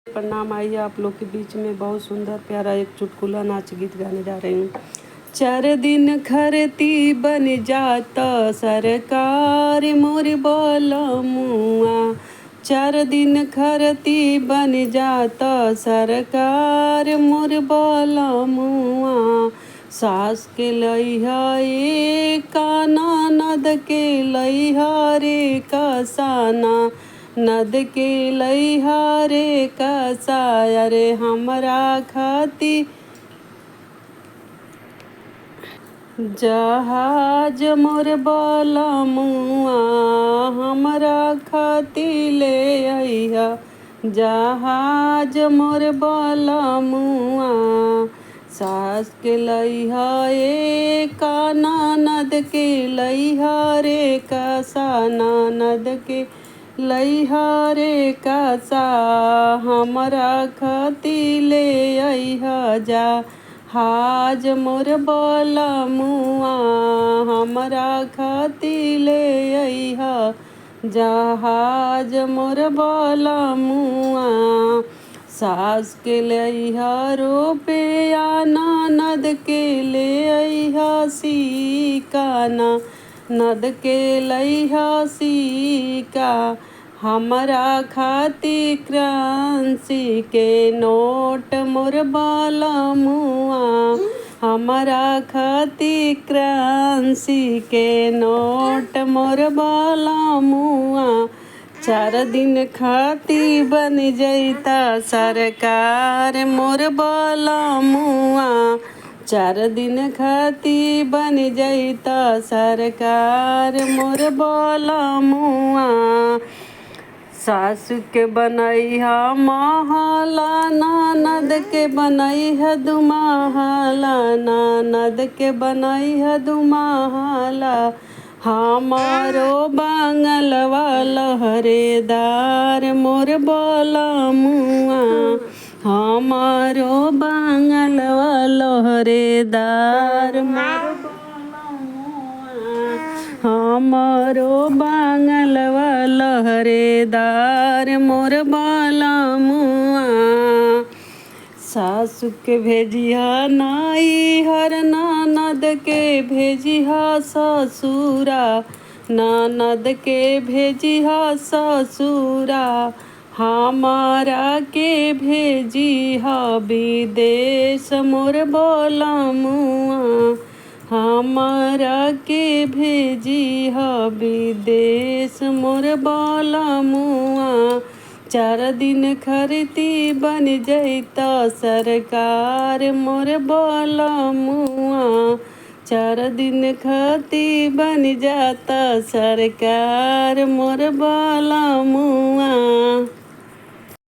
प्रणाम। आइए आप लोग के बीच में बहुत सुंदर प्यारा एक चुटकुला नाच गीत गाने जा रही हूँ। चार दिन खरती बन जाता सरकार मोर बलमुआ, चार दिन खरती बन जाता सरकार मोर बलमुआ। सास के लइहा ए ननद के लइहा रे कसाना, नद के लइहा रे कसा, अरे हमरा खाती जहाज मोर बलमुआ, हमरा खाती ले अइहा जहाज मोर बलमुआ। सास के लइहा ए ननद के लइहा रे कसा, ननद के लइहा रे कसा, हमरा खाती ले अइहा जा हाज मोर बलमुआ, हमरा खाती ले अइहा जहाज मोर बलमुआ। सास के लइहा रुपया ननद के ले अइहा सिक्का, ननद के लइहा सिक्का, हमरा खाती करेंसी के नोट मोर बलमुआ, हमरा खाती करेंसी के नोट मोर बलमुआ। चार दिन खाती बन जैता सरकार मोर बलमुआ, चार दिन खाती बन जैता सरकार मोर बलमुआ। सासु के बनैहा महला, ननद के बनैहा दुमहला, ननद के बनैहा दुमहला, हमारो बंगलवा लहरेदार मोर बलमुआ, हमारो बंगलवा लहरेदार मोर बलमुआ, हमारो बंगलवा लहरेदार मोर बलमुआ। सासु के भेजिहा नैहर, ननद के भेजिहा ससुरा, ननद के भेजिहा ससुरा, हमारा के भेजिहा विदेश मोर बलमुआ, हमारा के भेजिहा विदेश मोर बलमुआ। चार दिन खरती बन जैता सरकार मोर बलमुआ, चार दिन खाती बन जाता सरकार मोर बलमुआ।